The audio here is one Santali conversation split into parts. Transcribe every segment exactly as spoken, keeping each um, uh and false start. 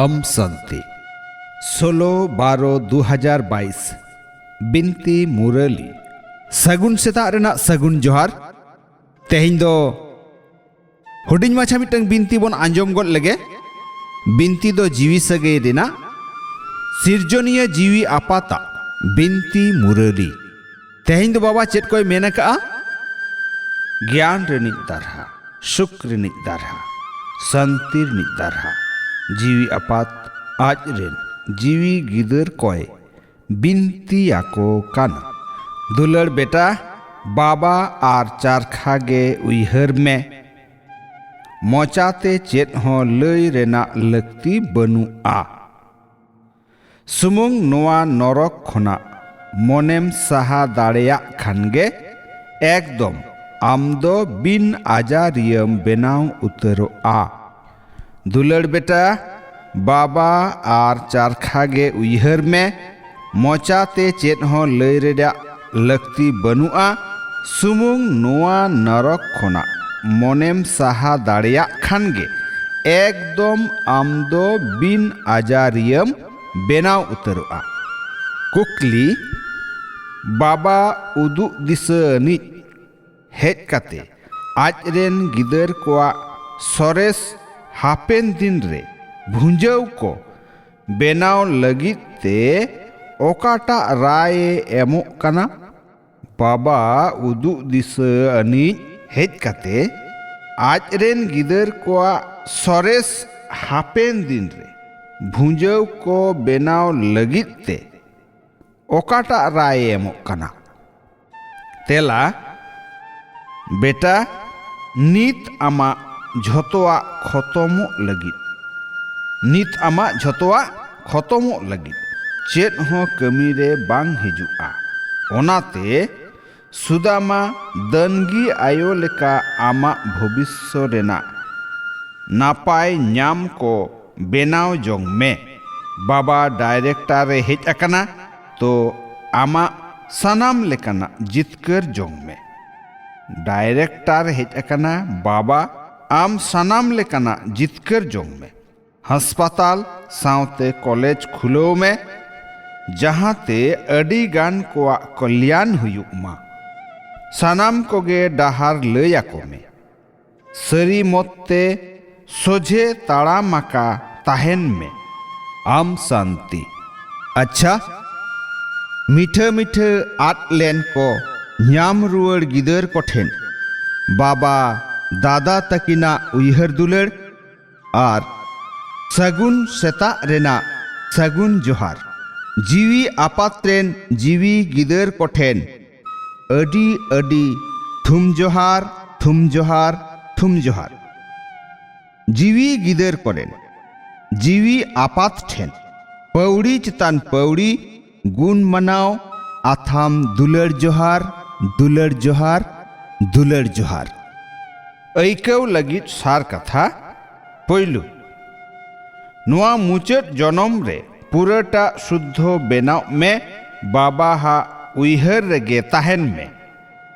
ᱚᱢ ᱥᱟᱱᱛᱤ᱾ ᱥᱳᱞᱳ ᱵᱟᱨᱚ ᱫᱩ ᱦᱟᱡᱟᱨ ᱵᱟᱭᱤᱥ, ᱵᱤᱱᱛᱤ ᱢᱩᱨᱟᱹᱞᱤ᱾ ᱥᱟᱹᱜᱩᱱ ᱥᱮᱛᱟᱜ ᱨᱮᱱᱟᱜ ᱥᱟᱹᱜᱩᱱ ᱡᱚᱦᱟᱨ᱾ ᱛᱮᱦᱮᱧ ᱫᱚ ᱦᱩᱰᱤᱧ ᱢᱟᱪᱷᱟ ᱢᱤᱫᱴᱟᱝ ᱵᱤᱱᱛᱤ ᱵᱚᱱ ᱟᱸᱡᱚᱢ ᱜᱚᱫ ᱞᱮᱜᱮ᱾ ᱵᱤᱱᱛᱤ ᱫᱚ ᱡᱤᱣᱤ ᱥᱟᱹᱜᱟᱹᱭ ᱨᱮᱱᱟᱜ, ᱥᱤᱨᱡᱚᱱᱤᱭᱟᱹ ᱡᱤᱣᱤ ᱟᱯᱟᱛᱟᱜ ᱵᱤᱱᱛᱤ ᱢᱩᱨᱟᱹᱞᱤ᱾ ᱛᱮᱦᱮᱧ ᱫᱚ ᱵᱟᱵᱟ ᱪᱮᱫ ᱠᱚᱭ ᱢᱮᱱ ᱟᱠᱟᱜᱼᱟ? ᱜᱮᱭᱟᱱ ᱨᱤᱱᱤᱡ ᱫᱟᱨᱦᱟ, ᱥᱩᱠ ᱨᱤᱱᱤᱡ ᱫᱟᱨᱦᱟ, ᱥᱟᱱᱛᱤ ᱨᱤᱱᱤᱡ ᱫᱟᱨᱦᱟ, ᱡᱤᱣᱤ ᱟᱯᱟᱛ ᱟᱡ ᱨᱮᱱ ᱡᱤᱣᱤ ᱜᱤᱫᱟᱹᱨ ᱠᱚᱭ ᱵᱤᱱᱛᱤ ᱟᱠᱚ ᱠᱟᱱᱟ᱾ ᱫᱩᱞᱟᱹᱲ ᱵᱮᱴᱟ, ᱵᱟᱵᱟ ᱟᱨ ᱪᱟᱨᱠᱷᱟ ᱜᱮ ᱩᱭᱦᱟᱹᱨ ᱢᱮ, ᱢᱚᱪᱟᱛᱮ ᱪᱮᱫ ᱦᱚᱸ ᱞᱟᱹᱭ ᱨᱮᱱᱟᱜ ᱞᱟᱹᱠᱛᱤ ᱵᱟᱹᱱᱩᱜᱼᱟ᱾ ᱥᱩᱢᱩᱝ ᱱᱚᱣᱟ ᱱᱚᱨᱚᱠ ᱠᱷᱚᱱᱟᱜ ᱢᱚᱱᱮᱢ ᱥᱟᱦᱟ ᱫᱟᱲᱮᱭᱟᱜ ᱠᱷᱟᱱ ᱜᱮ ᱮᱠᱫᱚᱢ ᱟᱢ ᱫᱚ ᱵᱤᱱ ᱟᱡᱟᱨᱤᱭᱟᱹᱢ ᱵᱮᱱᱟᱣ ᱩᱛᱟᱹᱨᱚᱜᱼᱟ᱾ ᱫᱩᱞᱟᱹᱲ ᱵᱮᱴᱟ, ᱵᱟᱵᱟ ᱟᱨ ᱪᱟᱨᱠᱷᱟ ᱜᱮ ᱩᱭᱦᱟᱹᱨ ᱢᱮ, ᱢᱚᱪᱟᱛᱮ ᱪᱮᱫ ᱦᱚᱸ ᱞᱟᱹᱭ ᱨᱮᱭᱟᱜ ᱞᱟᱹᱠᱛᱤ ᱵᱟᱹᱱᱩᱜᱼᱟ᱾ ᱥᱩᱢᱩᱝ ᱱᱚᱣᱟ ᱱᱚᱨᱚᱠ ᱠᱷᱚᱱᱟᱜ ᱢᱚᱱᱮᱢ ᱥᱟᱦᱟ ᱫᱟᱲᱮᱭᱟᱜ ᱠᱷᱟᱱ ᱜᱮ ᱮᱠᱫᱚᱢ ᱟᱢ ᱫᱚ ᱵᱤᱱ ᱟᱡᱟᱨᱤᱭᱟᱹᱢ ᱵᱮᱱᱟᱣ ᱩᱛᱟᱹᱨᱚᱜᱼᱟ᱾ ᱠᱩᱠᱞᱤ, ᱵᱟᱵᱟ ᱩᱫᱩᱜ ᱫᱤᱥᱟᱹ ᱟᱹᱱᱤᱡ ᱦᱮᱡ ᱠᱟᱛᱮ ᱟᱡ ᱨᱮᱱ ᱜᱤᱫᱟᱹᱨ ᱠᱚᱣᱟᱜ ᱥᱚᱨᱮᱥ ᱦᱟᱯᱮᱱ ᱫᱤᱱ ᱨᱮ ᱵᱷᱩᱸᱡᱟᱹᱣ ᱠᱚ ᱵᱮᱱᱟᱣ ᱞᱟᱹᱜᱤᱫ ᱛᱮ ᱚᱠᱟᱴᱟᱜ ᱨᱟᱭ ᱮ ᱮᱢᱚᱜ ᱠᱟᱱᱟ? ᱵᱟᱵᱟ ᱩᱫᱩᱜ ᱫᱤᱥᱟᱹ ᱟᱹᱱᱤᱡ ᱦᱮᱡ ᱠᱟᱛᱮ ᱟᱡ ᱨᱮᱱ ᱜᱤᱫᱟᱹᱨ ᱠᱚᱣᱟᱜ ᱥᱚᱨᱮᱥ ᱦᱟᱯᱮᱱ ᱫᱤᱱ ᱨᱮ ᱵᱷᱩᱸᱡᱟᱹᱣ ᱠᱚ ᱵᱮᱱᱟᱣ ᱞᱟᱹᱜᱤᱫ ᱛᱮ ᱚᱠᱟᱴᱟᱜ ᱨᱟᱭ ᱮ ᱮᱢᱚᱜ ᱠᱟᱱᱟ? ᱛᱮᱞᱟ, ᱵᱮᱴᱟ, ᱱᱤᱛ ᱟᱢᱟᱜ ᱡᱷᱚᱛᱚᱣᱟᱜ ᱠᱷᱚᱛᱚᱢᱚᱜ ᱞᱟᱹᱜᱤᱫ, ᱱᱤᱛ ᱟᱢᱟᱜ ᱡᱷᱚᱛᱚᱣᱟᱜ ᱠᱷᱚᱛᱚᱢᱚᱜ ᱞᱟᱹᱜᱤᱫ ᱪᱮᱫ ᱦᱚᱸ ᱠᱟᱹᱢᱤ ᱨᱮ ᱵᱟᱝ ᱦᱤᱡᱩᱜᱼᱟ᱾ ᱚᱱᱟᱛᱮ ᱥᱩᱫᱟᱢᱟ ᱫᱟᱹᱱᱜᱤ ᱟᱭᱳ ᱞᱮᱠᱟ ᱟᱢᱟᱜ ᱵᱷᱚᱵᱤᱥᱥᱚ ᱨᱮᱱᱟᱜ ᱱᱟᱯᱟᱭ ᱧᱟᱢ ᱠᱚ ᱵᱮᱱᱟᱣ ᱡᱚᱝ ᱢᱮ᱾ ᱵᱟᱵᱟ ᱰᱟᱭᱨᱮᱠᱴᱟᱨ ᱮ ᱦᱮᱡ ᱟᱠᱟᱱᱟ, ᱛᱚ ᱟᱢᱟᱜ ᱥᱟᱱᱟᱢ ᱞᱮᱠᱟᱱᱟᱜ ᱡᱤᱛᱠᱟᱹᱨ ᱡᱚᱝ ᱢᱮ᱾ ᱰᱟᱭᱨᱮᱠᱴᱟᱨ ᱦᱮᱡ ᱟᱠᱟᱱᱟ, ᱵᱟᱵᱟ ᱟᱢ ᱥᱟᱱᱟᱢ ᱞᱮᱠᱟᱱᱟᱜ ᱡᱤᱛᱠᱟᱹᱨ ᱡᱚᱝ ᱢᱮ᱾ ᱦᱟᱥᱯᱟᱛᱟᱞ ᱥᱟᱶᱛᱮ ᱠᱚᱞᱮᱡᱽ ᱠᱷᱩᱞᱟᱹᱣ ᱢᱮ, ᱡᱟᱦᱟᱸᱛᱮ ᱟᱹᱰᱤ ᱜᱟᱱ ᱠᱚᱣᱟᱜ ᱠᱚᱞᱭᱟᱱ ᱦᱩᱭᱩᱜ ᱢᱟ᱾ ᱥᱟᱱᱟᱢ ᱠᱚᱜᱮ ᱰᱟᱦᱟᱨ ᱞᱟᱹᱭ ᱟᱠᱚ ᱢᱮ᱾ ᱥᱟᱹᱨᱤ ᱢᱚᱛ ᱛᱮ ᱥᱚᱡᱷᱮ ᱛᱟᱲᱟᱢ ᱟᱠᱟ ᱛᱟᱦᱮᱱ ᱢᱮ᱾ ᱟᱢ ᱥᱟᱱᱛᱤ᱾ ᱟᱪᱪᱷᱟ, ᱢᱤᱴᱷᱟᱹ ᱢᱤᱴᱷᱟᱹ ᱟᱫ ᱞᱮᱱ ᱠᱚ ᱧᱟᱢ ᱨᱩᱣᱟᱹᱲ ᱜᱤᱫᱟᱹᱨ ᱠᱚᱴᱷᱮᱱ ᱵᱟᱵᱟ, ᱫᱟᱫᱟ ᱛᱟᱹᱠᱤᱱᱟᱜ ᱩᱭᱦᱟᱹᱨ ᱫᱩᱞᱟᱹᱲ ᱟᱨ ᱥᱟᱹᱜᱩᱱ ᱥᱮᱛᱟᱜ ᱨᱮᱱᱟᱜ ᱥᱟᱹᱜᱩᱱ ᱡᱚᱦᱟᱨ᱾ ᱡᱤᱣᱤ ᱟᱯᱟᱛ ᱨᱮᱱ ᱡᱤᱣᱤ ᱜᱤᱫᱟᱹᱨ ᱠᱚᱴᱷᱮᱱ ᱟᱹᱰᱤ ᱟᱹᱰᱤ ᱛᱷᱩᱢ ᱡᱚᱦᱟᱨ, ᱛᱷᱩᱢ ᱡᱚᱦᱟᱨ, ᱛᱷᱩᱢ ᱡᱚᱦᱟᱨ᱾ ᱡᱤᱣᱤ ᱜᱤᱫᱟᱹᱨ ᱠᱚᱨᱮᱱ ᱡᱤᱣᱤ ᱟᱯᱟᱛ ᱴᱷᱮᱱ ᱯᱟᱹᱣᱲᱤ ᱪᱮᱛᱟᱱ ᱯᱟᱹᱣᱲᱤ ᱜᱩᱱ ᱢᱟᱱᱟᱣ, ᱟᱛᱷᱟᱢ ᱫᱩᱞᱟᱹᱲ ᱡᱚᱦᱟᱨ, ᱫᱩᱞᱟᱹᱲ ᱡᱚᱦᱟᱨ, ᱫᱩᱞᱟᱹᱲ ᱡᱚᱦᱟᱨ᱾ ᱟᱹᱭᱠᱟᱹᱣ ᱞᱟᱹᱜᱤᱫ ᱥᱟᱨ ᱠᱟᱛᱷᱟ᱾ ᱯᱳᱭᱞᱳ, ᱱᱚᱣᱟ ᱢᱩᱪᱟᱹᱫ ᱡᱚᱱᱚᱢ ᱨᱮ ᱯᱩᱨᱟᱹᱴᱟ ᱥᱩᱫᱽᱫᱷᱚ ᱵᱮᱱᱟᱣ ᱢᱮ, ᱵᱟᱵᱟᱦᱟᱜ ᱩᱭᱦᱟᱹᱨ ᱨᱮᱜᱮ ᱛᱟᱦᱮᱱ ᱢᱮ᱾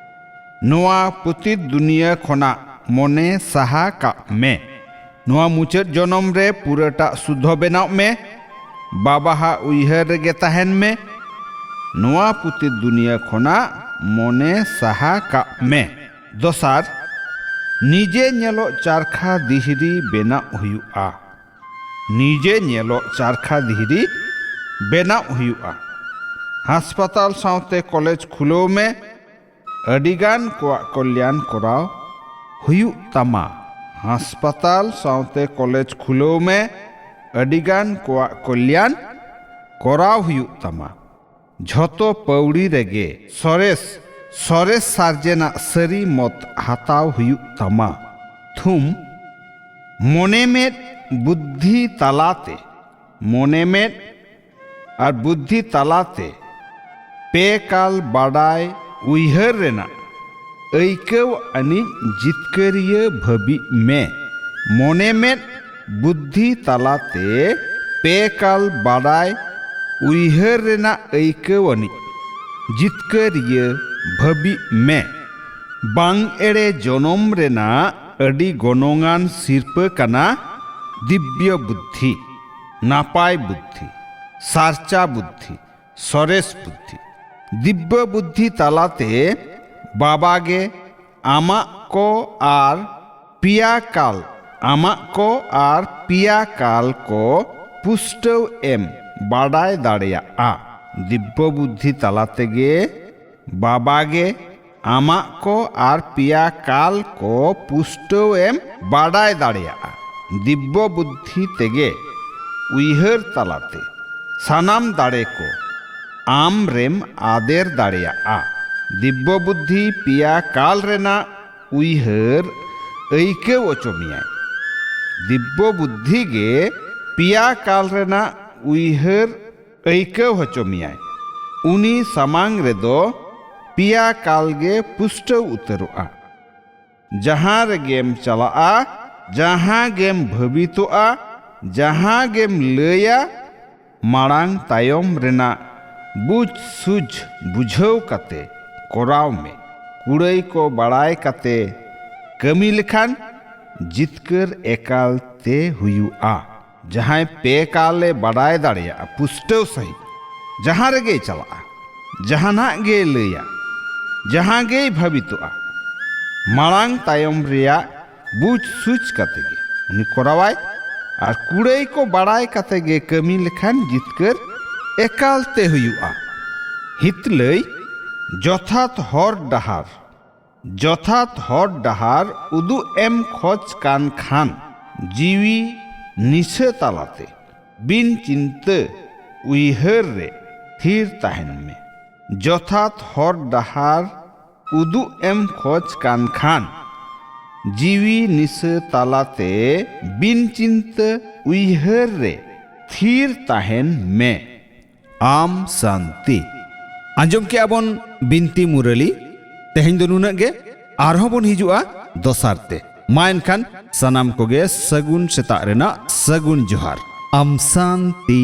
ᱱᱚᱣᱟ ᱯᱩᱛᱤᱛ ᱫᱩᱱᱤᱭᱟᱹ ᱠᱷᱚᱱᱟᱜ ᱢᱚᱱᱮ ᱥᱟᱦᱟ ᱠᱟᱜ ᱢᱮ᱾ ᱱᱚᱣᱟ ᱢᱩᱪᱟᱹᱫ ᱡᱚᱱᱚᱢ ᱨᱮ ᱯᱩᱨᱟᱹᱴᱟᱜ ᱥᱩᱫᱽᱫᱷᱚ ᱵᱮᱱᱟᱣ ᱢᱮ, ᱵᱟᱵᱟᱦᱟᱜ ᱩᱭᱦᱟᱹᱨ ᱨᱮᱜᱮ ᱛᱟᱦᱮᱱ ᱢᱮ᱾ ᱱᱚᱣᱟ ᱯᱩᱛᱤᱛ ᱫᱩᱱᱤᱭᱟᱹ ᱠᱷᱚᱱᱟᱜ ᱢᱚᱱᱮ ᱥᱟᱦᱟ ᱠᱟᱜ ᱢᱮ᱾ ᱫᱚᱥᱟᱨ, ᱱᱤᱡᱮ ᱧᱮᱞᱚᱜ ᱪᱟᱨᱠᱷᱟ ᱫᱤᱦᱨᱤ ᱵᱮᱱᱟᱣ ᱦᱩᱭᱩᱜᱼᱟ᱾ ᱱᱤᱡᱮ ᱧᱮᱞᱚᱜ ᱪᱟᱨᱠᱷᱟ ᱫᱷᱤᱨᱤ ᱵᱮᱱᱟᱣ ᱦᱩᱭᱩᱜᱼᱟ᱾ ᱦᱟᱥᱯᱟᱛᱟᱞ ᱥᱟᱶᱛᱮ ᱠᱚᱞᱮᱡᱽ ᱠᱷᱩᱞᱟᱹᱣ ᱢᱮ, ᱟᱹᱰᱤᱜᱟᱱ ᱠᱚᱣᱟᱜ ᱠᱚᱞᱭᱟᱱ ᱠᱚᱨᱟᱣ ᱦᱩᱭᱩᱜ ᱛᱟᱢᱟ᱾ ᱦᱟᱥᱯᱟᱛᱟᱞ ᱥᱟᱶᱛᱮ ᱠᱚᱞᱮᱡᱽ ᱠᱷᱩᱞᱟᱹᱣ ᱢᱮ, ᱟᱹᱰᱤᱜᱟᱱ ᱠᱚᱣᱟᱜ ᱠᱚᱞᱭᱟᱱ ᱠᱚᱨᱟᱣ ᱦᱩᱭᱩᱜ ᱛᱟᱢᱟ᱾ ᱡᱷᱚᱛᱚ ᱯᱟᱹᱣᱲᱤ ᱨᱮᱜᱮ ᱥᱚᱨᱮᱥ, ᱥᱚᱨᱮᱥ ᱥᱟᱨᱡᱮᱱᱟᱜ ᱥᱟᱹᱨᱤ ᱢᱚᱛ ᱦᱟᱛᱟᱣ ᱦᱩᱭᱩᱜ ᱛᱟᱢᱟ᱾ ᱛᱷᱩᱢ, ᱢᱚᱱᱮ ᱢᱮᱫ ᱵᱩᱫᱽᱫᱷᱤ ᱛᱟᱞᱟᱛᱮ, ᱢᱚᱱᱮ ᱢᱮᱫ ᱟᱨ ᱵᱩᱫᱽᱫᱷᱤ ᱛᱟᱞᱟᱛᱮ ᱯᱮ ᱠᱟᱞ ᱵᱟᱰᱟᱭ ᱩᱭᱦᱟᱹᱨ ᱨᱮᱱᱟᱜ ᱟᱹᱭᱠᱟᱹᱣ ᱟᱹᱱᱤᱡ ᱡᱤᱛᱠᱟᱹᱨᱤᱭᱟᱹ ᱵᱷᱟᱹᱵᱤᱜ ᱢᱮ᱾ ᱢᱚᱱᱮ ᱢᱮᱫ ᱵᱩᱫᱽᱫᱷᱤ ᱛᱟᱞᱟᱛᱮ ᱯᱮ ᱠᱟᱞ ᱵᱟᱰᱟᱭ ᱩᱭᱦᱟᱹᱨ ᱨᱮᱱᱟᱜ ᱟᱹᱭᱠᱟᱹᱣ ᱟᱹᱱᱤᱡ ᱡᱤᱛᱠᱟᱹᱨᱤᱭᱟᱹ ᱵᱷᱟᱹᱵᱤᱜ ᱢᱮ᱾ ᱵᱟᱝ ᱮᱲᱮ ᱡᱚᱱᱚᱢ ᱨᱮᱱᱟᱜ ᱟᱹᱰᱤ ᱜᱚᱱᱚᱝᱟᱱ ᱥᱤᱨᱯᱟᱹ ᱠᱟᱱᱟ ᱫᱤᱵᱽᱭᱚ ᱵᱩᱫᱽᱫᱷᱤ, ᱱᱟᱯᱟᱭ ᱵᱩᱫᱽᱫᱷᱤ, ᱥᱟᱨᱪᱟ ᱵᱩᱫᱽᱫᱷᱤ, ᱥᱚᱨᱮᱥ ᱵᱩᱫᱽᱫᱷᱤ᱾ ᱫᱤᱵᱽᱭᱚ ᱵᱩᱫᱽᱫᱷᱤ ᱛᱟᱞᱟᱛᱮ ᱵᱟᱵᱟ ᱜᱮ ᱟᱢᱟᱜ ᱠᱚ ᱟᱨ ᱯᱮᱭᱟ ᱠᱟᱞ, ᱟᱢᱟᱜ ᱠᱚ ᱟᱨ ᱯᱮᱭᱟ ᱠᱟᱞ ᱠᱚ ᱯᱩᱥᱴᱟᱹᱣ ᱮᱢ ᱵᱟᱰᱟᱭ ᱫᱟᱲᱮᱭᱟᱜᱼᱟ᱾ ᱫᱤᱵᱽᱭᱚ ᱵᱩᱫᱽᱫᱷᱤ ᱛᱟᱞᱟ ᱛᱮᱜᱮ ᱵᱟᱵᱟ ᱜᱮ ᱟᱢᱟᱜ ᱠᱚ ᱟᱨ ᱯᱮᱭᱟ ᱠᱟᱞ ᱠᱚ ᱯᱩᱥᱴᱟᱹᱣ ᱮᱢ ᱵᱟᱰᱟᱭ ᱫᱟᱲᱮᱭᱟᱜᱼᱟ᱾ ᱫᱤᱵᱽᱭᱚ ᱵᱩᱫᱽᱫᱷᱤ ᱛᱮᱜᱮ ᱩᱭᱦᱟᱹᱨ ᱛᱟᱞᱟᱛᱮ ᱥᱟᱱᱟᱢ ᱫᱟᱲᱮ ᱠᱚ ᱟᱢ ᱨᱮᱢ ᱟᱫᱮᱨ ᱫᱟᱲᱮᱭᱟᱜᱼᱟ᱾ ᱫᱤᱵᱽᱭᱚ ᱵᱩᱫᱽᱫᱷᱤ ᱯᱮᱭᱟ ᱠᱟᱞ ᱨᱮᱱᱟᱜ ᱩᱭᱦᱟᱹᱨ ᱟᱹᱭᱠᱟᱹᱣ ᱦᱚᱪᱚ ᱢᱮᱭᱟᱭ᱾ ᱫᱤᱵᱽᱭᱚ ᱵᱩᱫᱽᱫᱷᱤ ᱜᱮ ᱯᱮᱭᱟ ᱠᱟᱞ ᱨᱮᱱᱟᱜ ᱩᱭᱦᱟᱹᱨ ᱟᱹᱭᱠᱟᱹᱣ ᱦᱚᱪᱚ ᱢᱮᱭᱟᱭ᱾ ᱩᱱᱤ ᱥᱟᱢᱟᱝ ᱨᱮᱫᱚ ᱯᱮᱭᱟ ᱠᱟᱞ ᱜᱮ ᱯᱩᱥᱴᱟᱹᱣ ᱩᱛᱟᱹᱨᱚᱜᱼᱟ᱾ ᱡᱟᱦᱟᱸ ᱨᱮᱜᱮᱢ ᱪᱟᱞᱟᱜᱼᱟ, ᱡᱟᱦᱟᱸ ᱜᱮᱢ ᱵᱷᱟᱹᱵᱤᱛᱚᱜᱼᱟ, ᱡᱟᱦᱟᱸ ᱜᱮᱢ ᱞᱟᱹᱭᱟ, ᱢᱟᱲᱟᱝ ᱛᱟᱭᱚᱢ ᱨᱮᱱᱟᱜ ᱵᱩᱡᱽ ᱥᱩᱡᱽ ᱵᱩᱡᱷᱟᱹᱣ ᱠᱟᱛᱮ ᱠᱚᱨᱟᱣ ᱢᱮ᱾ ᱠᱩᱲᱟᱹᱭ ᱠᱚ ᱵᱟᱲᱟᱭ ᱠᱟᱛᱮ ᱠᱟᱹᱢᱤ ᱞᱮᱠᱷᱟᱱ ᱡᱤᱛᱠᱟᱹᱨ ᱮᱠᱟᱞ ᱛᱮ ᱦᱩᱭᱩᱜᱼᱟ᱾ ᱡᱟᱦᱟᱸᱭ ᱯᱮ ᱠᱟᱞᱮ ᱵᱟᱰᱟᱭ ᱫᱟᱲᱮᱭᱟᱜᱼᱟ ᱯᱩᱥᱴᱟᱹᱣ ᱥᱟᱺᱦᱤᱡ, ᱡᱟᱦᱟᱸ ᱨᱮᱜᱮᱭ ᱪᱟᱞᱟᱜᱼᱟ, ᱡᱟᱦᱟᱱᱟᱜ ᱜᱮᱭ ᱞᱟᱹᱭᱟ, ᱡᱟᱦᱟᱸ ᱜᱮᱭ ᱵᱷᱟᱹᱵᱤᱛᱚᱜᱼᱟ, ᱢᱟᱲᱟᱝ ᱛᱟᱭᱚᱢ ᱨᱮᱭᱟᱜ ᱵᱩᱡᱽ ᱥᱩᱡᱽ ᱠᱟᱛᱮ ᱜᱮ ᱩᱱᱤ ᱠᱚᱨᱟᱣᱟᱭ᱾ ᱟᱨ ᱠᱩᱲᱟᱹᱭ ᱠᱚ ᱵᱟᱲᱟᱭ ᱠᱟᱛᱮ ᱜᱮ ᱠᱟᱹᱢᱤ ᱞᱮᱠᱷᱟᱱ ᱡᱤᱛᱠᱟᱹᱨ ᱮᱠᱟᱞ ᱛᱮ ᱦᱩᱭᱩᱜᱼᱟ᱾ ᱦᱤᱛᱞᱟᱹᱭ ᱡᱚᱛᱷᱟᱛ ᱦᱚᱨ ᱰᱟᱦᱟᱨ, ᱡᱚᱛᱷᱟᱛ ᱦᱚᱨ ᱰᱟᱦᱟᱨ ᱩᱫᱩᱜ ᱮᱢ ᱠᱷᱚᱡᱽ ᱠᱟᱱ ᱠᱷᱟᱱ, ᱡᱤᱣᱤ ᱱᱤᱥᱟᱹ ᱛᱟᱞᱟᱛᱮ ᱵᱤᱱ ᱪᱤᱱᱛᱟᱹ ᱩᱭᱦᱟᱹᱨ ᱨᱮ ᱛᱷᱤᱨ ᱛᱟᱦᱮᱱ ᱢᱮ᱾ ᱡᱚᱛᱷᱟᱛ ᱦᱚᱨ ᱰᱟᱦᱟᱨ ᱩᱫᱩᱜ ᱮᱢ ᱠᱷᱚᱡᱽ ᱠᱟᱱ ᱠᱷᱟᱱ, ᱡᱤᱣᱤ ᱱᱤᱥᱟᱹ ᱛᱟᱞᱟᱛᱮ ᱵᱤᱱ ᱪᱤᱱᱛᱟᱹ ᱩᱭᱦᱟᱹᱨ ᱨᱮ ᱛᱷᱤᱨ ᱛᱟᱦᱮᱱ ᱢᱮ᱾ ᱟᱢ ᱥᱟᱱᱛᱤ᱾ ᱟᱸᱡᱚᱢ ᱠᱮᱜᱼᱟ ᱵᱚᱱ ᱵᱤᱱᱛᱤ ᱢᱩᱨᱟᱹᱞᱤ᱾ ᱛᱮᱦᱮᱧ ᱫᱚ ᱱᱩᱱᱟᱹᱜ ᱜᱮ᱾ ᱟᱨᱦᱚᱸ ᱵᱚᱱ ᱦᱤᱡᱩᱜᱼᱟ ᱫᱚᱥᱟᱨ ᱛᱮ᱾ ᱢᱟ ᱮᱱᱠᱷᱟᱱ ᱥᱟᱱᱟᱢ ᱠᱚᱜᱮ ᱥᱟᱹᱜᱩᱱ ᱥᱮᱛᱟᱜ ᱨᱮᱱᱟᱜ ᱥᱟᱹᱜᱩᱱ ᱡᱚᱦᱟᱨ᱾ ᱟᱢ ᱥᱟᱱᱛᱤ